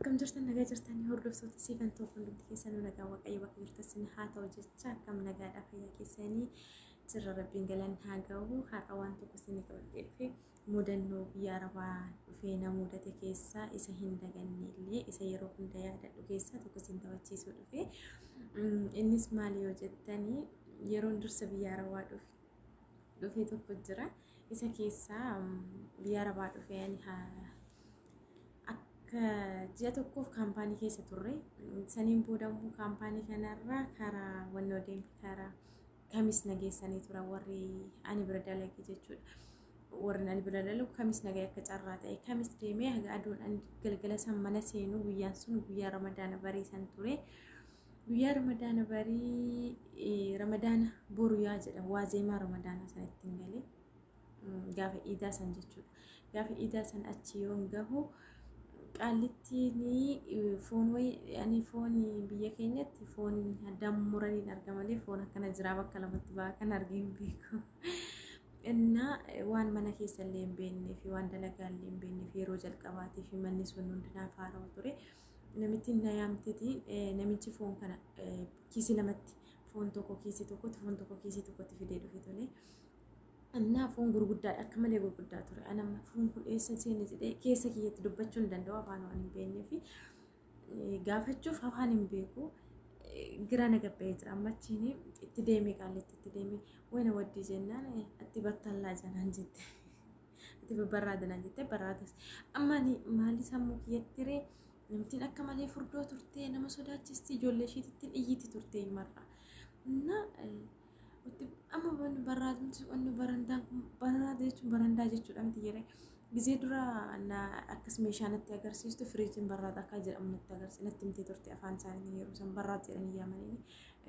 Akkam jirtan, nagaa jirtanii? Hordoftoota Siifan Toof hundumti keessanuu nagaa Waaqayyo bakka jirtan sin haa ta'u jecha, akkam, nagaadhaa, fayyaa keessanii? Jirra, Rabbiin galanni haa ga'u. Har'a waan tokko isin qabadhee dhufe, mudannoo biyya Arabaa dhufee na mudate keessaa isa hin daganne illee, isa yeroo hunda yaadadhu keessaa tokko isin taphachiisuu dhufe. Innis maali yoo jettanii, yeroon dursa biyya Arabaa dhufe tokko jira. Isa keessaa biyya Arabaa dhufe ani akka ji'a tokkoof kaampaanii keessa turre. Saniin booda immoo kaampaanii kanarraa karaa wannoo deemte, karaa kamis nageessanii turan warri ani bira dalage jechuudha. Warri ani bira dalagu kamis nagee, akka carraa ta'e kamis deemee haga aduun ani galgala san mana seenu, guyyaan sun guyyaa Ramadaana barii san ture. Guyyaa Ramadaana barii, Ramadaana boru yaa jedha, waazeemaa Ramadaana san ittiin galee gaafa iidaa san jechuudha. Gaafa iidaa san achi yoon gahu, qaallittiin foon wayi, ani foon biyya keenyatti foon addaan muraniin arga malee foon akkana jiraa bakka lamatti ba'a kan argee hin beeku. Innaa waan mana keessa illee hin beeknee fi waan dalagaa illee hin beeknee fi yeroo jalqabaatii fi manni sun hundi naaf haarawa ture. Namittiin na yaamteeti, namichi foon kana kiisii lamatti, foon tokko kiisii tokkotti, foon tokko kiisii tokkotti fidee dhufe tole. Innaa foon gurguddaadha, akka malee gurguddaa ture. Anamma foon kun eessa seene jedhee keessa kiyyatti dubbachuu hin danda'u, afaan waan hin beeknee fi gaafachuuf afaan hin beeku. Gira na gabba'ee jira. Amma achiin itti deemee, qaallitti itti deemee, wayna waddii jennaan, atti battallaa janaan jette. Ati barraada naan jette, barraadas. Amma ani maali sammuu kiyyatti ree, namtiin akka malee furdoo turte, nama sodaachisti, ijoollee ishiitti iyyiti turte himarra. Na amma barraadumti wanni barandaan kun barraada jechuun barandaa jechuudha miti jedhee, gizee dura na akkas meeshaa natti agarsiistu, firiijiin barraada akka jedhamu natti agarsiis natti himtee turte. Afaan isaanii yeroo san barraada jedhanii yaamanii,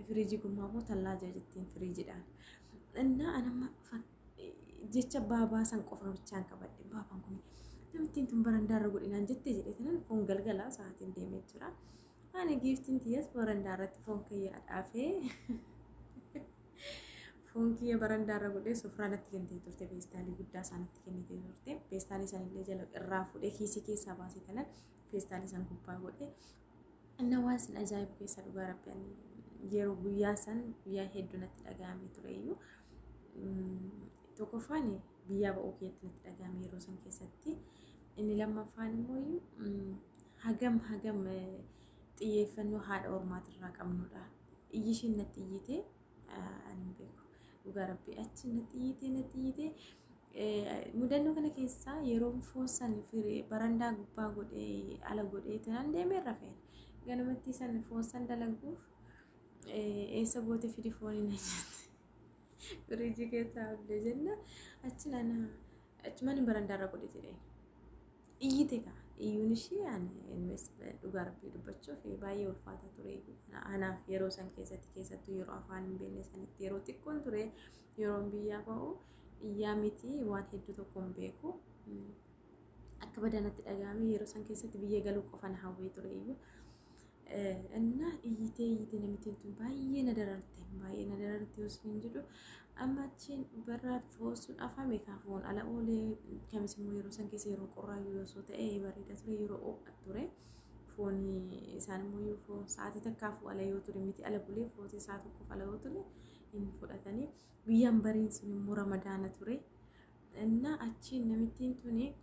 firiijii gummaa immoo tallaaja jettiin firiijiidhaan. Innaa anamma jecha baabaa san qofa bichaan qabadhe, baabaan kun namittiin tun barandaarra godhinaan jette jedhee tanan foon galgalaa sa'aatiin deemee jira. Ani giiftiin tiyyas barandaa irratti foon kiyya dhaafee, foon kiyya barandaarra godhee, sofraa natti kennitee turte, feestaalii guddaa isaa natti kennitee turte. Feestaalii sanillee jala irraa fuudhee, kiisii keessaa baasee kanan feestaalii san gubbaa godhee. Inna waan sin ajaa'ibu keessa, dhugaa Rabbi, ani yeroo guyyaa san guyyaa hedduu natti dhaga'amee tureyyuu. Tokkoffaan biyyaa ba'uu kiyyatti natti dhaga'ame yeroo san keessatti. Inni lammaffaan immoo hagam hagam xiyyeeffannoo haadha ormaatirraa qabnudha. Iyyi ishiin natti iyyite ani hin beeku. Dhugaa Rabbi, achi natti iyyitee natti iyyitee, mudannoo kana keessaa yeroo foon san barandaa gubbaa godhee, ala godhee tanaan deemee rafeen. Ganamatti san foon san dalaguuf, eessa goote, fidi foonii na jette. Firiijii keessaa hafde jenna, achi nana achumaan barandaarra godhe jedheen. Iyyite kaa, iyyuun ishii ani innis dhugaa Rabbii dubbachuuf baay'ee ulfaataa ture anaaf yeroo san keessatti, keessattuu yeroo afaan hin beekne sanitti, yeroo xiqqoon ture yeroon biyyaa ba'u, iyyaa miti waan hedduu tokko hin beeku. Akka badanatti dhaga'ame yeroo san keessatti, biyya galuu qofa na hawwee ture iyyuu. Innaa iyyitee iyyitee, namittiin tun baay'ee na dararte, baay'ee na dararte yoo isin jedhu, amma achiin barraa foon sun afame kaa, foon ala oolee. Kamis immoo yeroo san keessa yeroo qorraa yoo osoo ta'e bareeda ture, yeroo ho'a ture. Foon isaan immoo yoo foon sa'aatii takkaafuu ala yoo ture miti, ala bulee foon sa'a tokkoof ala yoo ture hin fudhatanii. Guyyaan bariin sun immoo Ramadaana ture. Innaa achiin namittiin tuni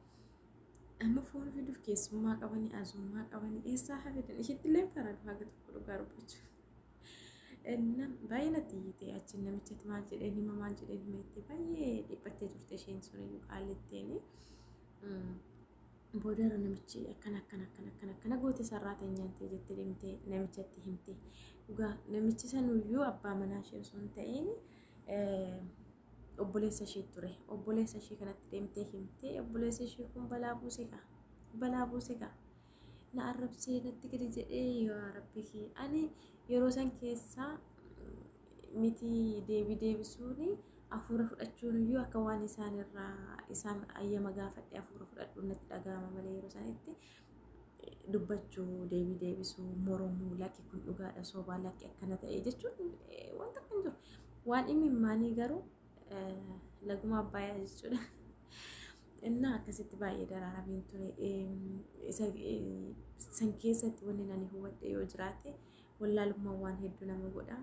amma foon fiduuf keessummaa qabanii, azummaa qabanii, eessaa haa fidan? Ishitti illee faradu haga tokko, dhugaa dubbachuu. Innaa baay'ee natti iyyite. Achiin namichatti maal jedheen hima, maal jedheen hima jettee baay'ee dhiphattee turte isheen sun iyyuu qaallitteeni. Boodarra namichi akkana akkana akkana akkana akkana goote, sarraa teenyaan jettee deemtee namichatti himte. Dhugaa namichi sanuyyuu abbaa manaa ishee osoo hin ta'in obboleessa ishee ture. Obboleessa ishee kanatti deemtee himte. Obboleessi ishee kun balaa buuse kaa. Balaa buuse kaa. Na arrabsee, natti gadi jedhee, yaa Rabbi kee. Ani yeroo san keessaa miti deebii deebisuuni, hafuura fudhachuun iyyuu akka waan isaan irraa isaan ayyama gaafadhe hafuura fudhadhu natti dhaga'ama malee, yeroo sanitti dubbachuu, deebii deebisuu, moromuu, lakki kun dhugaadha, sobaa, lakki akkana ta'e jechuun wanta kan jiru. Waan imimmaanii garuu laguma Abbaayyaa jechuudha. Innaa akkasitti baay'ee dararameen ture. San keessatti wanni ani hubadhe yoo jiraate, wallaalummaan waan hedduu nama godha.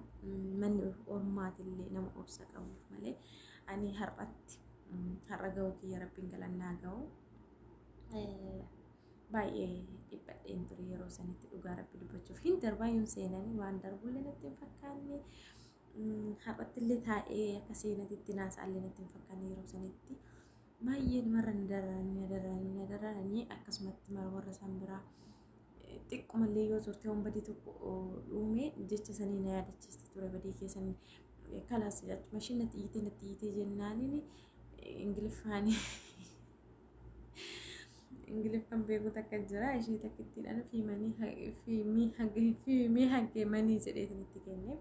Manni ormaatillee nama obsa qabuuf malee, ani har'atti har'a ga'uu kiyya Rabbiin galannaa ga'u. Baay'ee dhiphadheen ture yeroo sanitti, dhugaa Rabbi dubbachuuf. Hin darbaa yoon seenanii waan darbullee natti hin fakkaanne. Har'atti illee taa'ee akka seenatitti naasa'allee natti hin fakkaanne yeroo sanitti. Baay'ee namarra na dararanii, na dararanii, na dararanii, akkasumatti mara warra isaan biraa xiqqumallee yoo turte waan badii tokko dhuume jecha sanii na yaadachiisti ture, badii keessan kalaas jechuudha. Mashiin natti iyyitee, natti iyyitee jennaaniin Ingiliffaan beeku takka jira, ishee takka ittiidhaan fiimii hageemanii jedheetiin itti kenne.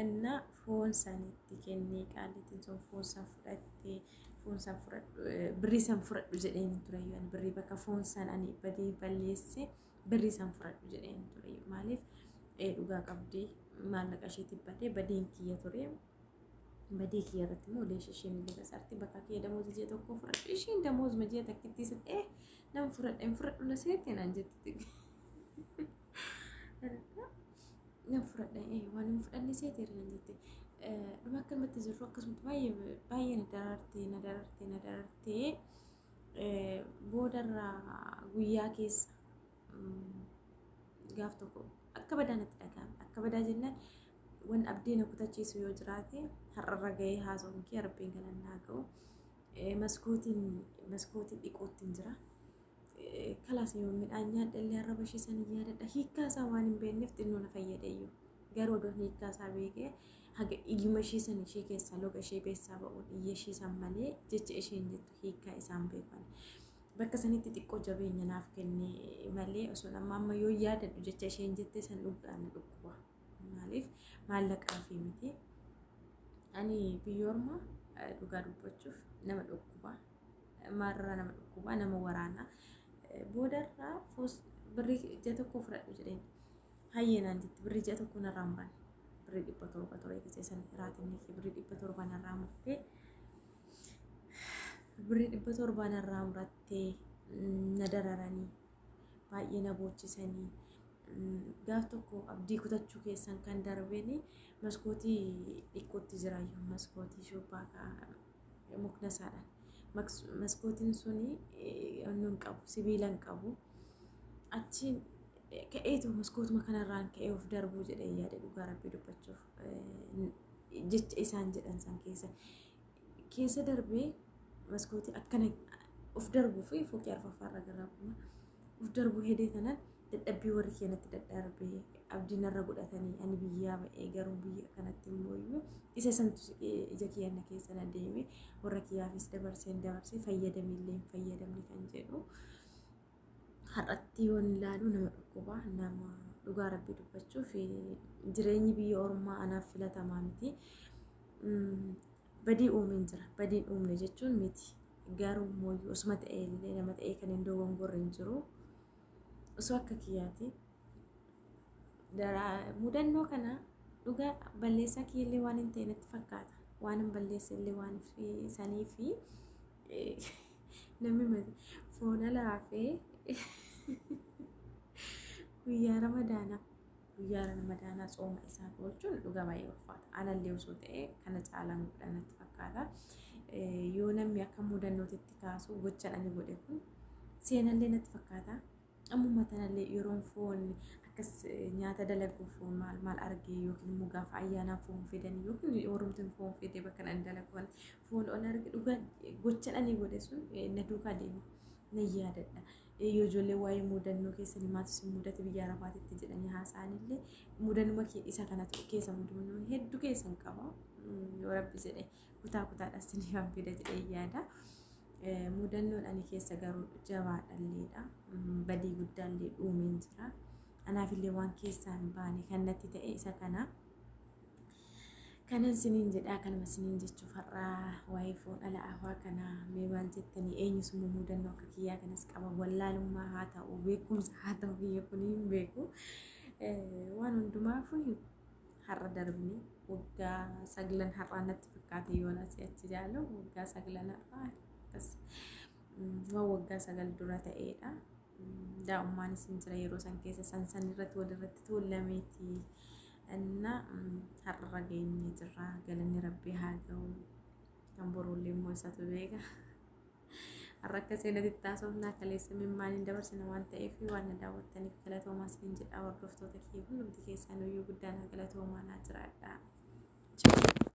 Innaa foon sanitti kennee, qaalitiin sun foon san fudhattee, foon san fudhadhu, birrii san fudhadhu jedheen ture. Ani birrii bakka foon san ani badii balleesse birrii san fudhadhu jedheen ture. Maaliif, dhugaa qabdii, maallaqa isheetti badee, badiin kiyya ture. Badii kiyya irratti immoo leesha isheen illee kasarti, bakka kiyya damooza ji'a tokko fudhadhu, isheen damoozuma ji'a takkitti isa nan fudhadhe, hin fudhadhu na seette naan jetti. Nan fudhadha, waan hin fudhanne seeteera naan jette. Dhuma akkanumatti jirru akkasumatti baay'ee baay'ee na darartee, na darartee, na darartee, boodarraa guyyaa keessa gaaf tokko akka badaa natti dhaga'ame. Akka badaa jennaan, waan abdii na kutachiisu yoo jiraate, har'arra gahee haasa'uun kee Rabbiin galannaa ga'u. Maskootiin dhiqootti hin jira. Kalaas yoo midhaan nyaadha illee arraba ishee sanii yaadadha. Hiikkaa isaa waan hin beekneef xinnoo na fayyada iyyuu. Garuu odoon hiikkaa isaa beekee, haga iyyuma ishee san ishee keessaa loga ishee keessaa ba'uun iyya ishee san malee jecha isheen jettu hiikkaa isaan beekan. Bakka sanitti xiqqoo jabeenya naaf kenne malee, osoo amma amma yoo yaadadhu jecha isheen jette san dhugaan na dhukkuba. Maaliif, maallaqaa fi miti. Ani biyya ormaa dhugaa dubbachuuf nama dhukkuba. Maarraa nama dhukkuba, nama waraanaa. Boodarraa birrii ji'a tokko fudhadhu jedheen. Hayyee naan jetti, birrii ji'a tokko narraa muran. Birrii 700 ture gisee san raatinni kee, birrii 700 narraa murtee. Birrii 700 narraa murattee, na dararanii, baay'ee na boochisanii, gaaf tokko abdii kutachuu keessan kan darbeeni maskootii dhiqqootti jiraayyuu, maskootii shubbaa mukna isaadhaan. Maskootiin suni hin qabu, sibiila hin qabu. Achiin ka'eetu maskootuma kanarraan ka'ee of darbuu jedhee yaade, dhugaa Rabbii dubbachuuf, jecha isaan jedhan san keessa darbee maskootii akkana of darbuu fi fooqii arfaffaarra gara of darbuu hedee tanaan dadhabbii warri keenyatti daddarbee abdii narra godhatanii, ani biyyaa ba'ee garuu biyya kanatti immoo iyyuu isa santu ija kiyyanna keessa na deeme, warra kiyyaafis dabarseen dabarsee fayyadamillee hin fayyadamne kan jedhu har'atti yoon ilaalu nama dhukkuba nama. Dhugaa Rabbii dubbachuuf, jireenyi biyya ormaa anaaf filatamaa miti. Badii uumeen jira. Badiin uumne jechuun miti. Garuu immoo osuma ta'e illee, nama ta'ee kan hin dogongorre hin jiru. Osoo akka kiyyaati. Mudannoo kana dhugaa balleessaa kiyyallee waan hin ta'e natti fakkaata. Waan hin balleesse illee waan sanii fi namni foon alaafee guyyaa Ramadaanaa, guyyaa Ramadaanaa tsooma isaa oolchuun dhugaa baay'ee ulfaata. Anallee osoo ta'e kana caalaan godha natti fakkaata. Yoo namni akka mudannootitti kaasu, gochaan ani godhe kun seenallee natti fakkaata. Ammuma tanallee yeroon foon akkas nyaata dalagu foon maal maal argee, yookiin immoo gaafa ayyaanaa foon fidanii, yookiin warrumtiin foon fidee bakka nan dalagu foon ol arge, dhugaa gochaan ani godhe sun na duukaa deema. Na yaadadha. Yoo ijoollee waa'ee mudannoo keessanii maaltu si mudate biyya Arabaatitti jedhanii haasa'anillee, mudannuma isa kanatu keessa, mudannoo hedduu keessan qaba. Yoo Rabbi jedhe kutaa kutaadhaan siniifan fida jedhee yaada. Mudannoon ani keessa garuu jabaadhalleedha. Badii guddaallee uumeen jira. Anaafillee waan keessaa hin baane kan natti ta'e isa kana. Kanan siniin jedhaa, kanuma siniin jechuuf har'aa waa'ee foon ala afaa kanaa. Mee maal jettanii? Eenyus immoo mudannoo akka kiyyaa kanas qaba? Wallaalummaa haa ta'u, beekumsa haa ta'u, biyya kun hin beeku. Waan hundumaafuu har'a darbine, waggaa 9 har'aa natti fakkaate, yoon asii achi jaalu waggaa 9 har'aa akkas. Waan waggaa 9 dura ta'eedha. Daa'ummaanis hin jira yeroo san keessa san san irratti walirratti tuulameeti. Inna har'arra geenyee jirra. Galanni Rabbii haa ga'u. Kan boruullee immoo isatu beeka. Har'a akka seenatti taasofnaa kaleessa mimmaaniin dabarsina waan ta'eef waan na daawwattaniif galatoomaa isiniin jedha. Hordoftoota kiyya hundumti keessan iyyuu guddaa naa galatoomaa naa jiraadha.